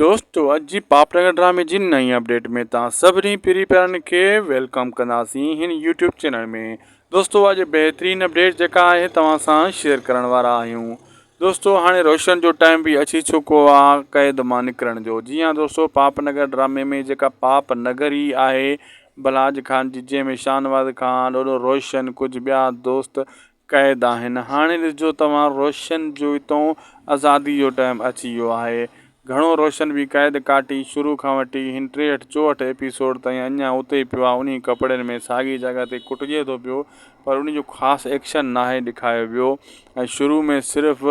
دوستو اڄ جي پاپ نگر ڊرامي جي نئين اپڊيٽ ۾ توهان سڀني پري پيارن کي welcome ڪنداسين هن يوٽيوب چينل ۾ دوستو اڄ بهترين اپڊيٽ جيڪا آهي توهان سان شيئر ڪرڻ وارا آهيون دوستو هاڻي روشن جو ٽائيم به اچي چڪو آ قيد مان نڪرڻ جو جي ها دوستو پاپ نگر ڊرامي ۾ جيڪا پاپ نگري آهي بلاج خان جي جنهن ۾ شاهنواز خان ڏوڏو روشن ڪجهه ٻيا دوست قيد آهن. هاڻي ڏسجو توهان روشن جو اتئون آزادي جو ٽائيم اچي ويو آهي. گهڻو روشن به قيد ڪاٽي شروع کان وٺي هن ٽيهٺ چوهٺ ايپيسوڊ تائين اڃان اتي ئي پيو آهي انهي ڪپڙن ۾ ساڳي جڳهه تي ڪٽجي ٿو پيو پر انهي جو خاص ايڪشن ناهي ڏيکايو ويو ۽ شروع ۾ صرف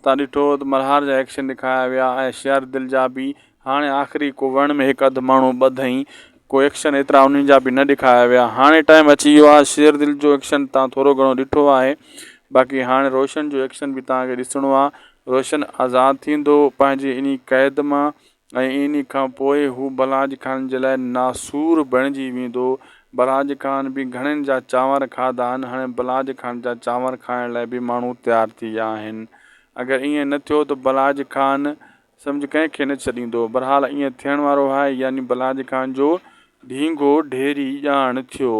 تان ڏٺو ته ملهار جا ايڪشن ڏيکايا ويا ۽ شهر دل جا به هاڻي آخري ڪو وڻ ۾ هڪ اڌ ماڻهو ٻڌئين ڪو ايڪشن ايترا انهن جا به نه ڏيکايا ويا هاڻي ٽائيم اچي ويو آهي شير دل جو ايڪشن تان ٿورو گهڻو ڏٺو آهي باقي هاڻي روشن جو ايڪشن به توهان کي ڏسڻو آهي روشن آزاد ٿيندو پنهنجي انهي قيد مان ۽ انهي کان پوء هو بلاج خان جي لاء ناسور بڻجي ويندو بلاج خان به گهڻين جا چانور کاڌا آهن هاڻي بلاج خان جا چانور کائڻ لاء به ماڻهو تيار ٿي ويا آهن اگر ائين نه ٿيو ته بلاج خان سمجهه ڪنهن کي نه ڇڏيندو. بھرحال ائين ٿيڻ وارو آهي يعني بلاج خان جو ڍينگو ڍيري ڄاڻ ٿيو.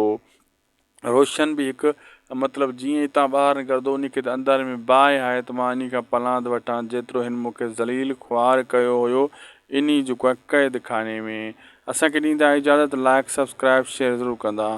روشن به هڪ مطلب جيئن اتان ٻاهر نڪرندو انهي کي ته اندر ۾ باهه آهي ته مان انهي کان پلاند وٺان جيترو هن مون کي ذليل خوار ڪيو هيو انهي جيڪو آهي قيد خاني ۾. اسان کي ڏيندا اجازت لائيڪ سبسڪرائيب شيئر ضرور ڪندا.